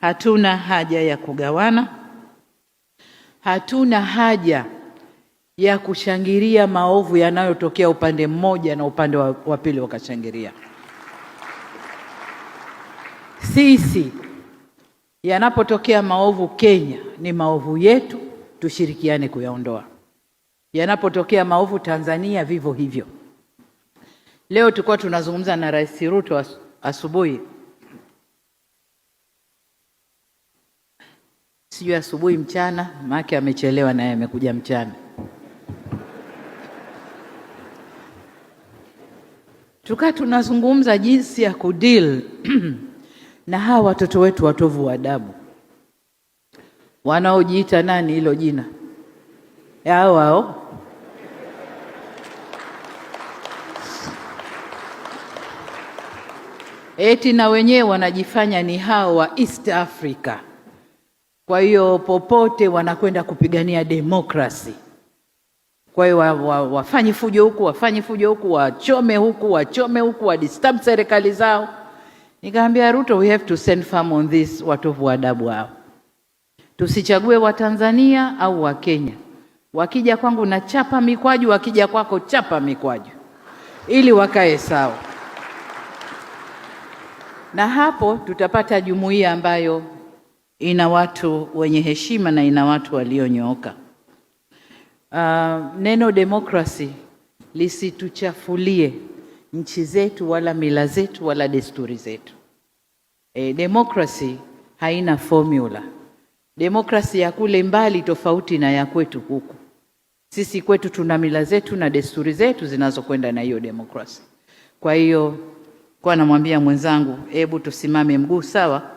Hatuna haja ya kugawana, hatuna haja ya kushangilia maovu yanayotokea upande mmoja na upande wa pili wakashangilia. Sisi yanapotokea maovu Kenya ni maovu yetu, tushirikiane kuyaondoa. Yanapotokea maovu Tanzania vivyo hivyo. Leo tulikuwa tunazungumza na Rais Ruto asubuhi, sijui asubuhi mchana, maana amechelewa naye amekuja mchana. Tukaa tunazungumza jinsi ya kudeal na hawa watoto wetu watovu wa adabu wanaojiita nani, hilo jina hao hao eti na wenyewe wanajifanya ni hao wa East Africa. Kwa hiyo popote wanakwenda kupigania demokrasi. Kwa hiyo wafanye fujo huku, wafanye fujo huku, wachome huku, wachome huku, wadisturb serikali zao. Nikamwambia Ruto, we have to stand firm on this, watovu wa adabu hao. Tusichague Watanzania au Wakenya. Wakija kwangu na chapa mikwaju, wakija kwako chapa mikwaju, ili wakae sawa. Na hapo tutapata jumuiya ambayo ina watu wenye heshima na ina watu walionyooka. Neno demokrasi lisituchafulie nchi zetu wala mila zetu wala desturi zetu. Demokrasi haina formula. Demokrasi ya kule mbali tofauti na ya kwetu huku. Sisi kwetu tuna mila zetu na desturi zetu zinazokwenda na hiyo demokrasi. Kwa hiyo kwa namwambia mwenzangu, hebu tusimame mguu sawa.